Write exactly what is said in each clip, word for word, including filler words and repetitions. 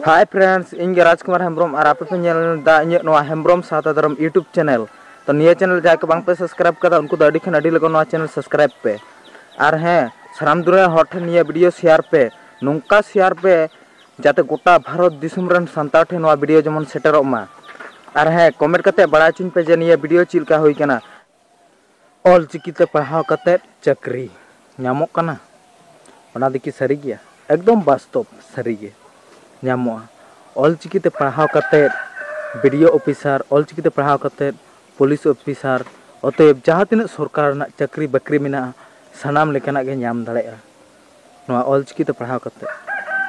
Hi friends, ᱤᱧ ᱜᱮ ᱨᱟᱡᱽᱠᱩᱢᱟᱨ ᱦᱮᱢᱵᱨᱚᱢ ᱟᱨ ᱟᱯᱮ ᱯᱮ ᱧᱮᱞ ᱮᱫᱟ ᱤᱧᱟᱹᱜ ᱱᱚᱣᱟ ᱦᱮᱢᱵᱨᱚᱢ ᱥᱟᱶᱛᱟ ᱫᱷᱚᱨᱚᱢ YouTube channel᱾ ᱛᱚ ᱱᱤᱭᱟᱹ channel ᱡᱟᱦᱟᱸᱭ ᱠᱚ ᱵᱟᱝ ᱯᱮ subscribe ᱠᱟᱫᱟ, ᱩᱱᱠᱩ ᱫᱚ ᱟᱹᱰᱤ ᱠᱷᱟᱱ ᱟᱹᱰᱤ ᱞᱚᱜᱚᱱ ᱱᱚᱣᱟ channel subscribe ᱯᱮ᱾ ᱟᱨ ᱦᱮᱸ, ᱥᱟᱱᱟᱢ ᱫᱩᱱᱤᱭᱟᱹ ᱦᱚᱲ ᱴᱷᱮᱱ ᱱᱤᱭᱟᱹ video share ᱯᱮ, ᱱᱚᱝᱠᱟ share ᱯᱮ ᱡᱟᱛᱮ ᱜᱚᱴᱟ ᱵᱷᱟᱨᱚᱛ ᱫᱤᱥᱚᱢ ᱨᱮᱱ ᱥᱟᱱᱛᱟᱲ ᱴᱷᱮᱱ ᱱᱚᱣᱟ video ᱡᱮᱢᱚᱱ ᱥᱮᱴᱮᱨᱚᱜ ᱢᱟ᱾ ᱟᱨ ᱦᱮᱸ, comment ᱠᱟᱛᱮ ᱵᱟᱲᱟᱭ ᱦᱚᱪᱚᱧ ᱯᱮ ᱡᱮ ᱱᱤᱭᱟᱹ video ᱪᱮᱫ ᱞᱮᱠᱟ ᱦᱩᱭ ᱠᱟᱱᱟ᱾ ᱚᱞ ᱪᱤᱠᱤ ᱛᱮ ᱯᱟᱲᱦᱟᱣ ᱠᱟᱛᱮ ᱪᱟᱹᱠᱨᱤ ᱧᱟᱢᱚᱜ ᱠᱟᱱᱟ? ᱚᱱᱟ ᱫᱚ ᱠᱤ ᱥᱟᱹᱨᱤ ᱜᱮᱭᱟ? ᱮᱠᱫᱚᱢ ᱵᱟᱥᱛᱚᱵ ᱥᱟᱹᱨᱤ ᱜᱮ ᱧᱟᱢᱚᱜᱼᱟ᱾ ᱚᱞ ᱪᱤᱠᱤ ᱛᱮ ᱯᱟᱲᱦᱟᱣ ᱠᱟᱛᱮ BDO officer, ᱚᱞ ᱪᱤᱠᱤ ᱛᱮ ᱯᱟᱲᱦᱟᱣ ᱠᱟᱛᱮ police officer, ᱚᱛᱚᱮᱵ ᱡᱟᱦᱟᱸ ᱛᱤᱱᱟᱹᱜ ᱥᱚᱨᱠᱟᱨ ᱨᱮᱱᱟᱜ ᱪᱟᱹᱠᱨᱤ ᱵᱟᱹᱠᱨᱤ ᱢᱮᱱᱟᱜᱼᱟ, ᱥᱟᱱᱟᱢ ᱞᱮᱠᱟᱱᱟᱜ ᱜᱮ ᱧᱟᱢ ᱫᱟᱲᱮᱭᱟᱜᱼᱟ ᱱᱚᱣᱟ ᱚᱞ ᱪᱤᱠᱤ ᱛᱮ ᱯᱟᱲᱦᱟᱣ ᱠᱟᱛᱮ᱾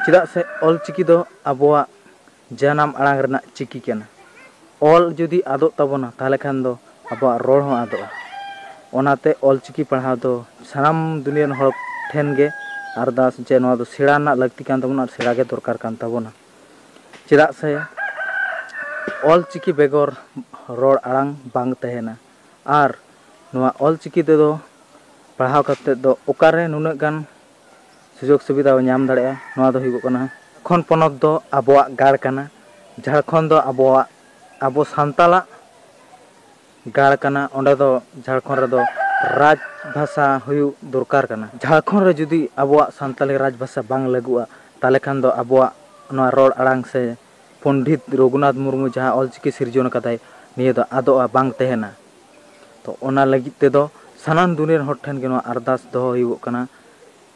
ᱪᱮᱫᱟᱜ ᱥᱮ ᱚᱞ ᱪᱤᱠᱤ ᱫᱚ ᱟᱵᱚᱣᱟᱜ ᱡᱟᱱᱟᱢ ᱟᱲᱟᱝ ᱨᱮᱱᱟᱜ ᱪᱤᱠᱤ ᱠᱟᱱᱟ᱾ ᱚᱞ ᱡᱩᱫᱤ ᱟᱫᱚᱜ ᱛᱟᱵᱚᱱᱟ, ᱛᱟᱦᱚᱞᱮ ᱠᱷᱟᱱ ᱫᱚ ᱟᱵᱚᱣᱟᱜ ᱨᱚᱲ ᱦᱚᱸ ᱟᱫᱚᱜᱼᱟ᱾ ᱚᱱᱟᱛᱮ ᱚᱞ ᱪᱤᱠᱤ ᱯᱟᱲᱦᱟᱣ ᱫᱚ ᱥᱟᱱᱟᱢ ᱫᱩᱱᱤᱭᱟᱹ ᱨᱮᱱ ᱦᱚᱲ ᱴᱷᱮᱱ ᱜᱮ ᱟᱨᱫᱟᱥ ᱡᱮ ᱱᱚᱣᱟ ᱫᱚ ᱥᱮᱬᱟ ᱨᱮᱱᱟᱜ ᱞᱟᱹᱠᱛᱤ ᱠᱟᱱ ᱛᱟᱵᱚᱱᱟ ᱟᱨ ᱥᱮᱬᱟ ᱜᱮ ᱫᱚᱨᱠᱟᱨ ᱠᱟᱱ ᱛᱟᱵᱚᱱᱟ᱾ ᱪᱮᱫᱟᱜ ᱥᱮ ᱚᱞ ᱪᱤᱠᱤ ᱵᱮᱜᱚᱨ ᱨᱚᱲ ᱟᱲᱟᱝ ᱵᱟᱝ ᱛᱟᱦᱮᱱᱟ᱾ ᱟᱨ ᱱᱚᱣᱟ ᱚᱞ ᱪᱤᱠᱤ ᱛᱮᱫᱚ ᱯᱟᱲᱦᱟᱣ ᱠᱟᱛᱮ ᱫᱚ ᱚᱠᱟᱨᱮ ᱱᱩᱱᱟᱹᱜ ᱜᱟᱱ ᱥᱩᱡᱳᱜᱽ ᱥᱩᱵᱤᱫᱷᱟ ᱵᱚ ᱧᱟᱢ ᱫᱟᱲᱮᱭᱟᱜᱼᱟ? ᱱᱚᱣᱟ ᱫᱚ ᱦᱩᱭᱩᱜ ᱠᱟᱱᱟ, ᱡᱷᱟᱲᱠᱷᱚᱸᱰ ᱯᱚᱱᱚᱛ ᱫᱚ ᱟᱵᱚᱣᱟᱜ ᱜᱟᱲ ᱠᱟᱱᱟ᱾ ᱡᱷᱟᱲᱠᱷᱚᱸᱰ ᱫᱚ ᱟᱵᱚᱣᱟᱜ, ᱟᱵᱚ ᱥᱟᱱᱛᱟᱲᱟᱜ ᱜᱟᱲ ᱠᱟᱱᱟ᱾ ᱚᱸᱰᱮ ᱫᱚ ᱡᱷᱟᱲᱠᱷᱚᱸᱰ ᱨᱮᱫᱚ ᱨᱟᱡᱽ ᱵᱷᱟᱥᱟ ᱦᱩᱭᱩᱜ ᱫᱚᱨᱠᱟᱨ ᱠᱟᱱᱟ᱾ ᱡᱷᱟᱲᱠᱷᱚᱸᱰ ᱨᱮ ᱡᱩᱫᱤ ᱟᱵᱚᱣᱟᱜ ᱥᱟᱱᱛᱟᱲᱤ ᱨᱟᱡᱽ ᱵᱷᱟᱥᱟ ᱵᱟᱝ ᱞᱟᱹᱜᱩᱜᱼᱟ, ᱛᱟᱦᱚᱞᱮ ᱠᱷᱟᱱ ᱫᱚ ᱟᱵᱚᱣᱟᱜ ᱱᱚᱣᱟ ᱨᱚᱲ ᱟᱲᱟᱝ ᱥᱮ ᱯᱚᱱᱰᱤᱛ ᱨᱚᱜᱷᱩᱱᱟᱛᱷ ᱢᱩᱨᱢᱩ ᱡᱟᱦᱟᱸ ᱚᱞ ᱪᱤᱠᱤ ᱥᱤᱨᱡᱚᱱ ᱟᱠᱟᱫᱟᱭ, ᱱᱤᱭᱟᱹ ᱫᱚ ᱟᱫᱚᱜᱼᱟ, ᱵᱟᱝ ᱛᱟᱦᱮᱱᱟ᱾ ᱛᱚ ᱚᱱᱟ ᱞᱟᱹᱜᱤᱫ ᱛᱮᱫᱚ ᱥᱟᱱᱟᱢ ᱫᱩᱱᱤᱭᱟᱹ ᱨᱮᱱ ᱦᱚᱲ ᱴᱷᱮᱱ ᱜᱮ ᱱᱚᱣᱟ ᱟᱨᱫᱟᱥ ᱫᱚᱦᱚ ᱦᱩᱭᱩᱜᱚᱜ ᱠᱟᱱᱟ,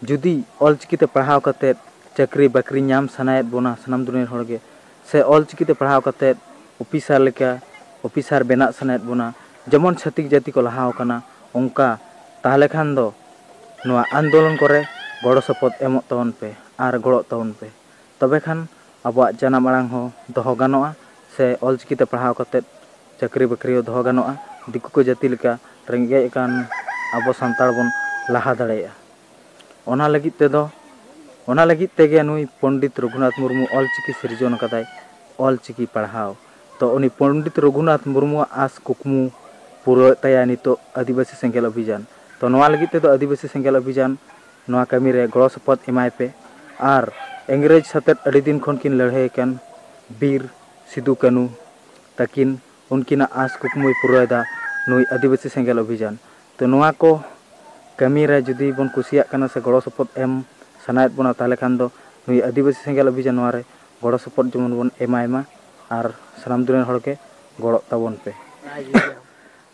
ᱡᱩᱫᱤ ᱚᱞ ᱪᱤᱠᱤ ᱛᱮ ᱯᱟᱲᱦᱟᱣ ᱠᱟᱛᱮᱫ ᱪᱟᱹᱠᱨᱤ ᱵᱟᱹᱠᱨᱤ ᱧᱟᱢ ᱥᱟᱱᱟᱭᱮᱫ ᱵᱚᱱᱟ ᱥᱟᱱᱟᱢ ᱫᱩᱱᱤᱭᱟᱹ ᱨᱮᱱ ᱦᱚᱲ ᱜᱮ, ᱥᱮ ᱚᱞ ᱪᱤᱠᱤ ᱛᱮ ᱯᱟᱲᱦᱟᱣ ᱠᱟᱛᱮᱫ ᱚᱯᱷᱤᱥᱟᱨ ᱞᱮᱠᱟ ᱚᱯᱷᱤᱥᱟᱨ ᱵᱮᱱᱟᱜ ᱥᱟᱱᱟᱭᱮᱫ ᱵᱚᱱᱟ, ᱡᱮᱢᱚᱱ ᱪᱷᱟᱹᱛᱤᱠ ᱡᱟᱹᱛᱤ ᱠᱚ ᱞᱟᱦᱟᱣ ᱠᱟᱱᱟ, ᱚᱱᱠᱟ ᱛᱟᱦᱚᱞᱮ ᱠᱷᱟᱱ ᱫᱚ ᱱᱚᱣᱟ ᱟᱱᱫᱳᱞᱚᱱ ᱠᱚᱨᱮ ᱜᱚᱲᱚ ᱥᱚᱯᱚᱦᱚᱫ ᱮᱢᱚᱜ ᱛᱟᱵᱚᱱ ᱯᱮ ᱟᱨ ᱜᱚᱲᱚᱜ ᱛᱟᱵᱚᱱ ᱯᱮ᱾ ᱛᱚᱵᱮ ᱠᱷᱟᱱ ᱟᱵᱚᱣᱟᱜ ᱡᱟᱱᱟᱢ ᱟᱲᱟᱝ ᱦᱚᱸ ᱫᱚᱦᱚ ᱜᱟᱱᱚᱜᱼᱟ, ᱥᱮ ᱚᱞ ᱪᱤᱠᱤ ᱛᱮ ᱯᱟᱲᱦᱟᱣ ᱠᱟᱛᱮᱫ ᱪᱟᱹᱠᱨᱤ ᱵᱟᱹᱠᱨᱤ ᱦᱚᱸ ᱫᱚᱦᱚ ᱜᱟᱱᱚᱜᱼᱟ᱾ ᱫᱤᱠᱩ ᱠᱚ ᱡᱟᱹᱛᱤ ᱞᱮᱠᱟ ᱨᱮᱸᱜᱮᱡ ᱟᱠᱟᱱ ᱟᱵᱚ ᱥᱟᱱᱛᱟᱲ ᱵᱚᱱ ᱞᱟᱦᱟ ᱫᱟᱲᱮᱭᱟᱜᱼᱟ᱾ ᱚᱱᱟ ᱞᱟᱹᱜᱤᱫ ᱛᱮᱫᱚ, ᱚᱱᱟ ᱞᱟᱹᱜᱤᱫ ᱛᱮᱜᱮ ᱱᱩᱭ ᱯᱚᱱᱰᱤᱛ ᱨᱚᱜᱷᱩᱱᱟᱛᱷ ᱢᱩᱨᱢᱩ ᱚᱞ ᱪᱤᱠᱤ ᱥᱤᱨᱡᱚᱱ ᱟᱠᱟᱫᱟᱭ, ᱚᱞ ᱪᱤᱠᱤ ᱯᱟᱲᱦᱟᱣ᱾ ᱛᱚ ᱩᱱᱤ ᱯᱚᱱᱰᱤᱛ ᱨᱚᱜᱷᱩᱱᱟᱛᱷ ᱢᱩᱨᱢᱩᱣᱟᱜ ᱟᱥ ᱠᱩᱠᱢᱩ ᱯᱩᱨᱟᱹᱣᱮᱫ ᱛᱟᱭᱟ ᱱᱤᱛᱚᱜ ᱟᱹᱫᱤᱵᱟᱹᱥᱤ ᱥᱮᱸᱜᱮᱞ ᱚᱵᱷᱤᱡᱟᱱ᱾ ᱛᱚ ᱱᱚᱣᱟ ᱞᱟᱹᱜᱤᱫ ᱛᱮᱫᱚ ᱟᱹᱫᱤᱵᱟᱹᱥᱤ ᱥᱮᱸᱜᱮᱞ ᱚᱵᱷᱤᱡᱟᱱ ᱱᱚᱣᱟ ᱠᱟᱹᱢᱤ ᱨᱮ ᱜᱚᱲᱚ ᱥᱚᱯᱚᱦᱚᱫ ᱮᱢᱟᱭ ᱯᱮ᱾ ᱟᱨ ᱤᱝᱨᱮᱡᱽ ᱥᱟᱛᱮᱫ ᱟᱹᱰᱤ ᱫᱤᱱ ᱠᱷᱚᱱ ᱠᱤᱱ ᱞᱟᱹᱲᱦᱟᱹᱭ ᱟᱠᱟᱱ ᱵᱤᱨ ᱥᱤᱫᱩ ᱠᱟᱹᱱᱩ ᱛᱟᱹᱠᱤᱱ, ᱩᱱᱠᱤᱱᱟᱜ ᱟᱸᱥ ᱠᱩᱠᱢᱩᱭ ᱯᱩᱨᱟᱹᱣᱮᱫᱟ ᱱᱩᱭ ᱟᱹᱫᱤᱵᱟᱹᱥᱤ ᱥᱮᱸᱜᱮᱞ ᱚᱵᱷᱤᱡᱟᱱ᱾ ᱛᱚ, ᱱᱚᱣᱟ ᱠᱚ ᱠᱟᱹᱢᱤ ᱨᱮ ᱡᱩᱫᱤ ᱵᱚᱱ ᱠᱩᱥᱤᱭᱟᱜ ᱠᱟᱱᱟ ᱥᱮ ᱜᱚᱲᱚ ᱥᱚᱯᱚᱦᱚᱫ ᱮᱢ ᱥᱟᱱᱟᱭᱮᱫ ᱵᱚᱱᱟ, ᱛᱟᱦᱚᱞᱮ ᱠᱷᱟᱱ ᱫᱚ ᱱᱩᱭ ᱟᱹᱫᱤᱵᱟᱹᱥᱤ ᱥᱮᱸᱜᱮᱞ ᱚᱵᱷᱤᱡᱟᱱ ᱱᱚᱣᱟ ᱨᱮ ᱜᱚᱲᱚ ᱥᱚᱯᱚᱦᱚᱫ ᱡᱮᱢᱚᱱ ᱵᱚᱱ ᱮᱢᱟᱭ ᱢᱟ ᱟᱨ ᱥᱟᱱᱟᱢ ᱫᱩᱱᱤᱭᱟᱹ ᱦᱚᱲ ᱜᱮ ᱜᱚᱲᱚᱜ ᱛᱟᱵᱚᱱ ᱯᱮ᱾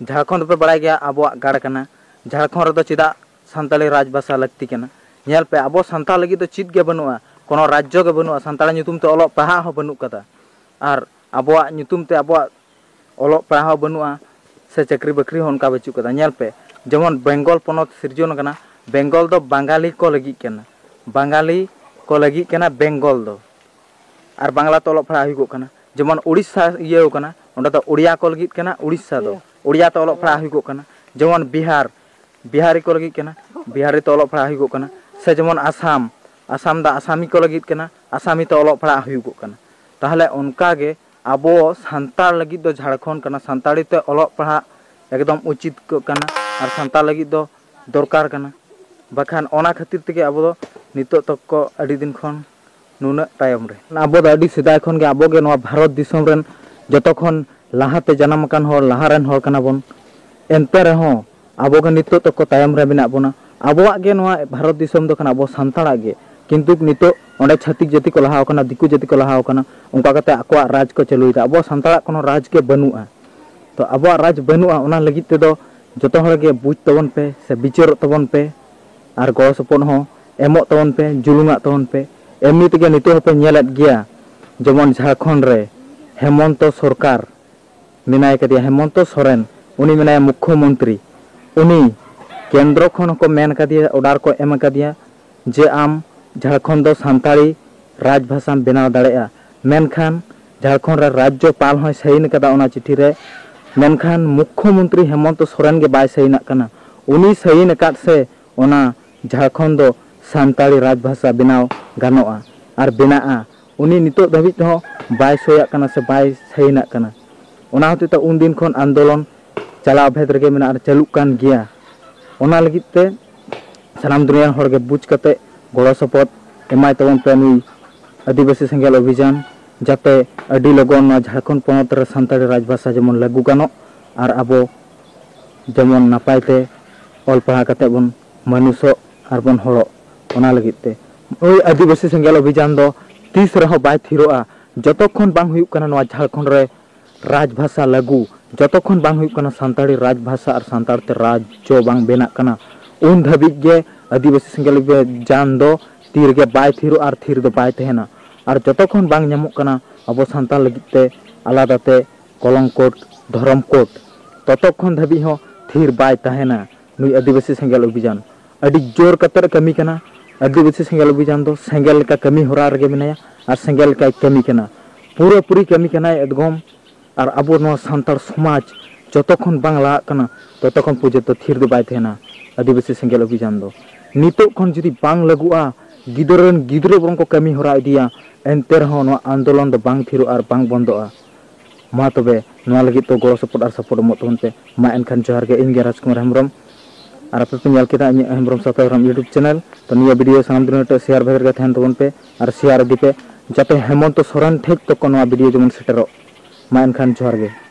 ᱡᱷᱟᱲᱠᱷᱚᱸᱰ ᱫᱚᱯᱮ ᱵᱟᱲᱟᱭ ᱜᱮᱭᱟ, ᱟᱵᱚᱣᱟᱜ ᱜᱟᱲ ᱠᱟᱱᱟ᱾ ᱡᱷᱟᱲᱠᱷᱚᱸᱰ ᱨᱮᱫᱚ ᱪᱮᱫᱟᱜ ᱥᱟᱱᱛᱟᱲᱤ ᱨᱟᱡᱽ ᱵᱷᱟᱥᱟ ᱞᱟᱹᱠᱛᱤ ᱠᱟᱱᱟ? ᱧᱮᱞ ᱯᱮ, ᱟᱵᱚ ᱥᱟᱱᱛᱟᱲ ᱞᱟᱹᱜᱤᱫ ᱫᱚ ᱪᱮᱫ ᱜᱮ ᱵᱟᱹᱱᱩᱜᱼᱟ, ᱠᱳᱱᱳ ᱨᱟᱡᱽᱡᱚ ᱜᱮ ᱵᱟᱹᱱᱩᱜᱼᱟ, ᱥᱟᱱᱛᱟᱲᱟᱜ ᱧᱩᱛᱩᱢ ᱛᱮ ᱚᱞᱚᱜ ᱯᱟᱲᱦᱟᱜ ᱦᱚᱸ ᱵᱟᱹᱱᱩᱜ ᱠᱟᱫᱟ, ᱟᱨ ᱟᱵᱚᱣᱟᱜ ᱧᱩᱛᱩᱢ ᱛᱮ ᱟᱵᱚᱣᱟᱜ ᱚᱞᱚᱜ ᱯᱟᱲᱦᱟᱣ ᱦᱚᱸ ᱵᱟᱹᱱᱩᱜᱼᱟ, ᱥᱮ ᱪᱟᱹᱠᱨᱤ ᱵᱟᱹᱠᱨᱤ ᱦᱚᱸ ᱚᱱᱠᱟ ᱵᱟᱹᱪᱩᱜ ᱠᱟᱫᱟ᱾ ᱧᱮᱞ ᱯᱮ, ᱡᱮᱢᱚᱱ ᱵᱮᱝᱜᱚᱞ ᱯᱚᱱᱚᱛ ᱥᱤᱨᱡᱚᱱ ᱠᱟᱱᱟ, ᱵᱮᱝᱜᱚᱞ ᱫᱚ ᱵᱟᱝᱜᱟᱞᱤ ᱠᱚ ᱞᱟᱹᱜᱤᱫ ᱠᱟᱱᱟ, ᱵᱟᱝᱜᱟᱞᱤ ᱠᱚ ᱞᱟᱹᱜᱤᱫ ᱠᱟᱱᱟ ᱵᱮᱝᱜᱚᱞ ᱫᱚ᱾ ᱟᱨ ᱵᱟᱝᱞᱟ ᱛᱮ ᱚᱞᱚᱜ ᱯᱟᱲᱦᱟᱜ ᱦᱩᱭᱩᱜᱚᱜ ᱠᱟᱱᱟ᱾ ᱡᱮᱢᱚᱱ ᱩᱲᱤᱥᱥᱟ ᱤᱭᱟᱹ ᱠᱟᱱᱟ, ᱚᱸᱰᱮ ᱫᱚ ᱳᱲᱤᱭᱟ ᱠᱚ ᱞᱟᱹᱜᱤᱫ ᱠᱟᱱᱟ ᱩᱲᱤᱥᱥᱟ ᱫᱚ, ᱳᱲᱤᱭᱟ ᱛᱮ ᱚᱞᱚᱜ ᱯᱟᱲᱦᱟᱜ ᱦᱩᱭᱩᱜᱚᱜ ᱠᱟᱱᱟ᱾ ᱡᱮᱢᱚᱱ ᱵᱤᱦᱟᱨ, ᱵᱤᱦᱟᱨᱤ ᱠᱚ ᱞᱟᱹᱜᱤᱫ ᱠᱟᱱᱟ, ᱵᱤᱦᱟᱨᱤ ᱛᱮ ᱚᱞᱚᱜ ᱯᱟᱲᱦᱟᱜ ᱦᱩᱭᱩᱜᱚᱜ ᱠᱟᱱᱟ᱾ ᱥᱮ ᱡᱮᱢᱚᱱ ᱟᱥᱟᱢ, ᱟᱥᱟᱢ ᱫᱚ ᱟᱥᱟᱢᱤ ᱠᱚ ᱞᱟᱹᱜᱤᱫ ᱠᱟᱱᱟ, ᱟᱥᱟᱢᱤ ᱛᱮ ᱚᱞᱚᱜ ᱯᱟᱲᱦᱟᱜ ᱦᱩᱭᱩᱜᱚᱜ ᱠᱟᱱᱟ᱾ ᱛᱟᱦᱚᱞᱮ ᱚᱱᱠᱟ ᱜᱮ ᱟᱵᱚ ᱥᱟᱱᱛᱟᱲ ᱞᱟᱹᱜᱤᱫ ᱫᱚ ᱡᱷᱟᱲᱠᱷᱚᱸᱰ ᱠᱟᱱᱟ, ᱥᱟᱱᱛᱟᱲᱤ ᱛᱮ ᱚᱞᱚᱜ ᱯᱟᱲᱦᱟᱜ ᱮᱠᱫᱚᱢ ᱩᱪᱤᱛ ᱠᱚ ᱠᱟᱱᱟ, ᱟᱨ ᱥᱟᱱᱛᱟᱲ ᱞᱟᱹᱜᱤᱫ ᱫᱚ ᱫᱚᱨᱠᱟᱨ ᱠᱟᱱᱟ᱾ ᱵᱟᱠᱷᱟᱱ ᱚᱱᱟ ᱠᱷᱟᱹᱛᱤᱨ ᱛᱮᱜᱮ ᱟᱵᱚ ᱫᱚ ᱱᱤᱛᱚᱜ ᱛᱚᱠᱠᱚ ᱟᱹᱰᱤ ᱫᱤᱱ ᱠᱷᱚᱱ ᱱᱩᱱᱟᱹᱜ ᱛᱟᱭᱚᱢ ᱨᱮ᱾ ᱟᱵᱚ ᱫᱚ ᱟᱹᱰᱤ ᱥᱮᱫᱟᱭ ᱠᱷᱚᱱ ᱜᱮ ᱟᱵᱚ ᱜᱮ ᱱᱚᱣᱟ ᱵᱷᱟᱨᱚᱛ ᱫᱤᱥᱚᱢ ᱨᱮᱱ ᱡᱚᱛᱚ ᱠᱷᱚᱱ ᱞᱟᱦᱟᱛᱮ ᱡᱟᱱᱟᱢ ᱟᱠᱟᱱ ᱦᱚᱲ, ᱞᱟᱦᱟ ᱨᱮᱱ ᱦᱚᱲ ᱠᱟᱱᱟ ᱵᱚᱱ᱾ ᱮᱱᱛᱮ ᱨᱮᱦᱚᱸ ᱟᱵᱚ ᱜᱮ ᱱᱤᱛᱚᱜ ᱛᱚᱠᱠᱚ ᱛᱟᱭᱚᱢ ᱨᱮ ᱢᱮᱱᱟᱜ ᱵᱚᱱᱟ᱾ ᱟᱵᱚᱣᱟᱜ ᱜᱮ ᱱᱚᱣᱟ ᱵᱷᱟᱨᱚᱛ ᱫᱤᱥᱚᱢ ᱫᱚ ᱠᱟᱱᱟ ᱟᱵᱚ ᱥᱟᱱᱛᱟᱲᱟᱜ ᱜᱮ, ᱠᱤᱱᱛᱩ ᱱᱤᱛᱚᱜ ᱚᱸᱰᱮ ᱪᱷᱟᱹᱛᱤᱠ ᱡᱟᱹᱛᱤ ᱠᱚ ᱞᱟᱦᱟ ᱟᱠᱟᱱᱟ, ᱫᱤᱠᱩ ᱡᱟᱹᱛᱤ ᱠᱚ ᱞᱟᱦᱟ ᱟᱠᱟᱱᱟ, ᱚᱱᱠᱟ ᱠᱟᱛᱮ ᱟᱠᱚᱣᱟᱜ ᱨᱟᱡᱽ ᱠᱚ ᱪᱟᱹᱞᱩᱭᱮᱫᱟ᱾ ᱟᱵᱚᱣᱟᱜ ᱥᱟᱱᱛᱟᱲᱟᱜ ᱠᱳᱱᱳ ᱨᱟᱡᱽ ᱜᱮ ᱵᱟᱹᱱᱩᱜᱼᱟ᱾ ᱛᱚ ᱟᱵᱚᱣᱟᱜ ᱨᱟᱡᱽ ᱵᱟᱹᱱᱩᱜᱼᱟ, ᱚᱱᱟ ᱞᱟᱹᱜᱤᱫ ᱛᱮᱫᱚ ᱡᱚᱛᱚ ᱦᱚᱲ ᱜᱮ ᱵᱩᱡᱽ ᱛᱟᱵᱚᱱ ᱯᱮ ᱥᱮ ᱵᱤᱪᱟᱹᱨᱚᱜ ᱛᱟᱵᱚᱱ ᱯᱮ, ᱟᱨ ᱜᱚᱲᱚ ᱥᱚᱯᱚᱦᱚᱫ ᱦᱚᱸ ᱮᱢᱚᱜ ᱛᱟᱵᱚᱱ ᱯᱮ, ᱡᱩᱞᱩᱢᱟᱜ ᱛᱟᱵᱚᱱ ᱯᱮ᱾ ᱮᱢᱱᱤ ᱛᱮᱜᱮ ᱱᱤᱛᱚᱜ ᱦᱚᱸᱯᱮ ᱧᱮᱞᱮᱫ ᱜᱮᱭᱟ, ᱡᱮᱢᱚᱱ ᱡᱷᱟᱲᱠᱷᱚᱸᱰ ᱨᱮ ᱦᱮᱢᱚᱱᱛᱚ ᱥᱚᱨᱠᱟᱨ ᱢᱮᱱᱟᱭ ᱠᱟᱫᱮᱭᱟ, ᱦᱮᱢᱚᱱᱛᱚ ᱥᱚᱨᱮᱱ, ᱩᱱᱤ ᱢᱮᱱᱟᱭᱟ ᱢᱩᱠᱠᱷᱚ ᱢᱚᱱᱛᱨᱤ᱾ ᱩᱱᱤ ᱠᱮᱱᱫᱨᱚ ᱠᱷᱚᱱ ᱦᱚᱸᱠᱚ ᱢᱮᱱ ᱠᱟᱫᱮᱭᱟ, ᱚᱰᱟᱨ ᱠᱚ ᱮᱢ ᱠᱟᱫᱮᱭᱟ ᱡᱮ ᱟᱢ ᱡᱷᱟᱲᱠᱷᱚᱸᱰ ᱫᱚ ᱥᱟᱱᱛᱟᱲᱤ ᱨᱟᱡᱽ ᱵᱷᱟᱥᱟᱢ ᱵᱮᱱᱟᱣ ᱫᱟᱲᱮᱭᱟᱜᱼᱟ᱾ ᱢᱮᱱᱠᱷᱟᱱ ᱡᱷᱟᱲᱠᱷᱚᱸᱰ ᱨᱮ ᱨᱟᱡᱽᱡᱚᱯᱟᱞ ᱦᱚᱸᱭ ᱥᱟᱭᱤᱱ ᱠᱟᱫᱟ ᱚᱱᱟ ᱪᱤᱴᱷᱤ ᱨᱮ, ᱢᱮᱱᱠᱷᱟᱱ ᱢᱩᱠᱠᱷᱚ ᱢᱚᱱᱛᱨᱤ ᱦᱮᱢᱚᱱᱛᱚ ᱥᱚᱨᱮᱱ ᱜᱮ ᱵᱟᱭ ᱥᱟᱭᱤᱱᱟᱜ ᱠᱟᱱᱟ᱾ ᱩᱱᱤ ᱥᱟᱭᱤᱱ ᱟᱠᱟᱫ ᱥᱮ ᱚᱱᱟ ᱡᱷᱟᱲᱠᱷᱚᱸᱰ ᱫᱚ ᱥᱟᱱᱛᱟᱲᱤ ᱨᱟᱡᱽ ᱵᱷᱟᱥᱟ ᱵᱮᱱᱟᱣ ᱜᱟᱱᱚᱜᱼᱟ ᱟᱨ ᱵᱮᱱᱟᱜᱼᱟ, ᱩᱱᱤ ᱱᱤᱛᱚᱜ ᱫᱷᱟᱹᱵᱤᱡ ᱛᱮᱦᱚᱸ ᱵᱟᱭ ᱥᱳᱭᱟᱜ ᱠᱟᱱᱟ ᱥᱮ ᱵᱟᱭ ᱥᱟᱭᱤᱱᱟᱜ ᱠᱟᱱᱟ᱾ ᱚᱱᱟ ᱦᱚᱛᱮᱡ ᱛᱮ ᱩᱱᱫᱤᱱ ᱠᱷᱚᱱ ᱟᱱᱫᱳᱞᱚᱱ ᱪᱟᱞᱟᱣ ᱵᱷᱮᱫ ᱨᱮᱜᱮ ᱢᱮᱱᱟᱜᱼᱟ ᱟᱨ ᱪᱟᱹᱞᱩᱜ ᱠᱟᱱ ᱜᱮᱭᱟ᱾ ᱚᱱᱟ ᱞᱟᱹᱜᱤᱫ ᱛᱮ ᱥᱟᱱᱟᱢ ᱫᱩᱱᱤᱭᱟᱹ ᱨᱮᱱ ᱦᱚᱲ ᱜᱮ ᱵᱩᱡᱽ ᱠᱟᱛᱮ ᱜᱚᱲᱚ ᱥᱚᱯᱚᱦᱚᱫ ᱮᱢᱟᱭ ᱛᱟᱵᱚᱱ ᱯᱮ ᱱᱩᱭ ᱟᱹᱫᱤᱵᱟᱹᱥᱤ ᱥᱮᱸᱜᱮᱞ ᱚᱵᱷᱤᱡᱟᱱ, ᱡᱟᱛᱮ ᱟᱹᱰᱤ ᱞᱚᱜᱚᱱ ᱱᱚᱣᱟ ᱡᱷᱟᱲᱠᱷᱚᱸᱰ ᱯᱚᱱᱚᱛ ᱨᱮ ᱥᱟᱱᱛᱟᱲᱤ ᱨᱟᱡᱽᱵᱷᱟᱥᱟ ᱡᱮᱢᱚᱱ ᱞᱟᱹᱜᱩ ᱜᱟᱱᱚᱜ ᱟᱨ ᱟᱵᱚ ᱡᱮᱢᱚᱱ ᱱᱟᱯᱟᱭ ᱛᱮ ᱚᱞ ᱯᱟᱲᱦᱟᱣ ᱠᱟᱛᱮ ᱵᱚᱱ ᱢᱟᱹᱱᱩᱥᱚᱜ ᱟᱨ ᱵᱚᱱ ᱦᱚᱲᱚᱜ, ᱚᱱᱟ ᱞᱟᱹᱜᱤᱫ ᱛᱮ ᱱᱩᱭ ᱟᱹᱫᱤᱵᱟᱹᱥᱤ ᱥᱮᱸᱜᱮᱞ ᱚᱵᱷᱤᱡᱟᱱ ᱫᱚ ᱛᱤᱥ ᱨᱮᱦᱚᱸ ᱵᱟᱭ ᱛᱷᱤᱨᱚᱜᱼᱟ᱾ ᱡᱚᱛᱚ ᱠᱷᱚᱱ ᱵᱟᱝ ᱦᱩᱭᱩᱜ ᱠᱟᱱᱟ ᱱᱚᱣᱟ ᱡᱷᱟᱲᱠᱷᱚᱸᱰ ᱨᱮ ᱨᱟᱡᱽᱵᱷᱟᱥᱟ ᱞᱟᱹᱜᱩ, ᱡᱚᱛᱚ ᱠᱷᱚᱱ ᱵᱟᱝ ᱦᱩᱭᱩᱜ ᱠᱟᱱᱟ ᱥᱟᱱᱛᱟᱲᱤ ᱨᱟᱡᱽᱵᱷᱟᱥᱟ ᱟᱨ ᱥᱟᱱᱛᱟᱲ ᱛᱮ ᱨᱟᱡᱽᱡᱚ ᱵᱟᱝ ᱵᱮᱱᱟᱜ ᱠᱟᱱᱟ, ᱩᱱ ᱫᱷᱟᱹᱵᱤᱡ ᱜᱮ ᱟᱹᱫᱤᱵᱟᱹᱥᱤ ᱥᱮᱸᱜᱮᱞ ᱚᱵᱷᱤᱡᱟᱱ ᱫᱚ ᱛᱤ ᱨᱮᱜᱮ ᱵᱟᱭ ᱛᱷᱤᱨᱚᱜᱼᱟ ᱟᱨ ᱛᱷᱤᱨ ᱫᱚ ᱵᱟᱭ ᱛᱟᱦᱮᱱᱟ᱾ ᱟᱨ ᱡᱚᱛᱚ ᱠᱷᱚᱱ ᱵᱟᱝ ᱧᱟᱢᱚᱜ ᱠᱟᱱᱟ ᱟᱵᱚ ᱥᱟᱱᱛᱟᱲ ᱞᱟᱹᱜᱤᱫ ᱛᱮ ᱟᱞᱟᱫᱟ ᱛᱮ ᱠᱚᱞᱚᱢ ᱠᱳᱰ, ᱫᱷᱚᱨᱚᱢ ᱠᱳᱰ, ᱛᱚᱛᱚ ᱠᱷᱚᱱ ᱫᱷᱟᱹᱵᱤᱡ ᱦᱚᱸ ᱛᱷᱤᱨ ᱵᱟᱭ ᱛᱟᱦᱮᱱᱟ ᱱᱩᱭ ᱟᱹᱫᱤᱵᱟᱹᱥᱤ ᱥᱮᱸᱜᱮᱞ ᱚᱵᱷᱤᱡᱟᱱ᱾ ᱟᱹᱰᱤ ᱡᱳᱨ ᱠᱟᱛᱮ ᱮ ᱠᱟᱹᱢᱤ ᱠᱟᱱᱟ᱾ ᱟᱹᱫᱤᱵᱟᱹᱥᱤ ᱥᱮᱸᱜᱮᱞ ᱚᱵᱷᱤᱡᱟᱱ ᱫᱚ ᱥᱮᱸᱜᱮᱞ ᱞᱮᱠᱟ ᱠᱟᱹᱢᱤ ᱦᱚᱨᱟ ᱨᱮᱜᱮ ᱢᱮᱱᱟᱭᱟ ᱟᱨ ᱥᱮᱸᱜᱮᱞ ᱞᱮᱠᱟᱭ ᱠᱟᱹᱢᱤ ᱠᱟᱱᱟ, ᱯᱩᱨᱟᱹᱯᱩᱨᱤ ᱠᱟᱹᱢᱤ ᱠᱟᱱᱟᱭ ᱮᱠᱫᱚᱢ᱾ ᱟᱨ ᱟᱵᱚ ᱱᱚᱣᱟ ᱥᱟᱱᱛᱟᱲ ᱥᱚᱢᱟᱡᱽ ᱡᱚᱛᱚ ᱠᱷᱚᱱ ᱵᱟᱝ ᱞᱟᱦᱟᱜ ᱠᱟᱱᱟ, ᱛᱚᱛᱚ ᱠᱷᱚᱱ ᱯᱚᱨᱡᱚᱱᱛᱚ ᱛᱷᱤᱨ ᱫᱚ ᱵᱟᱭ ᱛᱟᱦᱮᱱᱟ ᱟᱹᱫᱤᱵᱟᱹᱥᱤ ᱥᱮᱸᱜᱮᱞ ᱚᱵᱷᱤᱡᱟᱱ ᱫᱚ᱾ ᱱᱤᱛᱚᱜ ᱠᱷᱚᱱ ᱡᱩᱫᱤ ᱵᱟᱝ ᱞᱟᱹᱜᱩᱜᱼᱟ, ᱜᱤᱫᱽᱨᱟᱹ ᱨᱮᱱ ᱜᱤᱫᱽᱨᱟᱹ ᱵᱚᱨᱚᱝ ᱠᱚ ᱠᱟᱹᱢᱤ ᱦᱚᱨᱟ ᱤᱫᱤᱭᱟ, ᱮᱱᱛᱮ ᱨᱮᱦᱚᱸ ᱱᱚᱣᱟ ᱟᱱᱫᱳᱞᱚᱱ ᱫᱚ ᱵᱟᱝ ᱛᱷᱤᱨᱚᱜᱼᱟ ᱟᱨ ᱵᱟᱝ ᱵᱚᱱᱫᱚᱜᱼᱟ᱾ ᱢᱟ ᱛᱚᱵᱮ ᱱᱚᱣᱟ ᱞᱟᱹᱜᱤᱫ ᱛᱚ ᱜᱚᱲᱚ ᱥᱚᱯᱚᱦᱚᱫ ᱟᱨ ᱥᱟᱯᱳᱨᱴ ᱮᱢᱚᱜ ᱛᱟᱵᱚᱱ ᱯᱮ᱾ ᱢᱟ ᱮᱱᱠᱷᱟᱱ ᱡᱚᱦᱟᱨ ᱜᱮ, ᱤᱧ ᱜᱮ ᱨᱟᱡᱽᱠᱩᱢᱟᱨ ᱦᱮᱢᱵᱨᱚᱢ᱾ ᱟᱨ ᱟᱯᱮ ᱯᱮ ᱧᱮᱞ ᱠᱮᱫᱟ ᱤᱧᱟᱹᱜ ᱦᱮᱢᱵᱨᱚᱢ ᱥᱟᱶᱛᱟ ᱫᱷᱚᱨᱚᱢ YouTube ᱪᱮᱱᱮᱞ᱾ ᱛᱚ ᱱᱤᱭᱟᱹ ᱵᱷᱤᱰᱤᱭᱳ ᱥᱟᱱᱟᱢ ᱫᱩᱱᱤᱭᱟᱹ ᱴᱷᱮᱱ ᱥᱮᱭᱟᱨ ᱵᱷᱮᱜᱟᱨ ᱜᱮ ᱛᱟᱦᱮᱱ ᱛᱟᱵᱚᱱ ᱯᱮ ᱟᱨ ᱥᱮᱭᱟᱨ ᱤᱫᱤ ᱯᱮ, ᱡᱟᱛᱮ ᱦᱮᱢᱚᱱᱛᱚ ᱥᱚᱨᱮᱱ ᱴᱷᱮᱡ ᱛᱚᱠᱚ ᱱᱚᱣᱟ ᱵᱷᱤᱰᱤᱭᱳ ᱡᱮᱢᱚᱱ ᱥᱮᱴᱮᱨᱚᱜ᱾ ᱢᱟ ᱮᱱᱠᱷᱟᱱ ᱡᱚᱦᱟᱨ ᱜᱮ᱾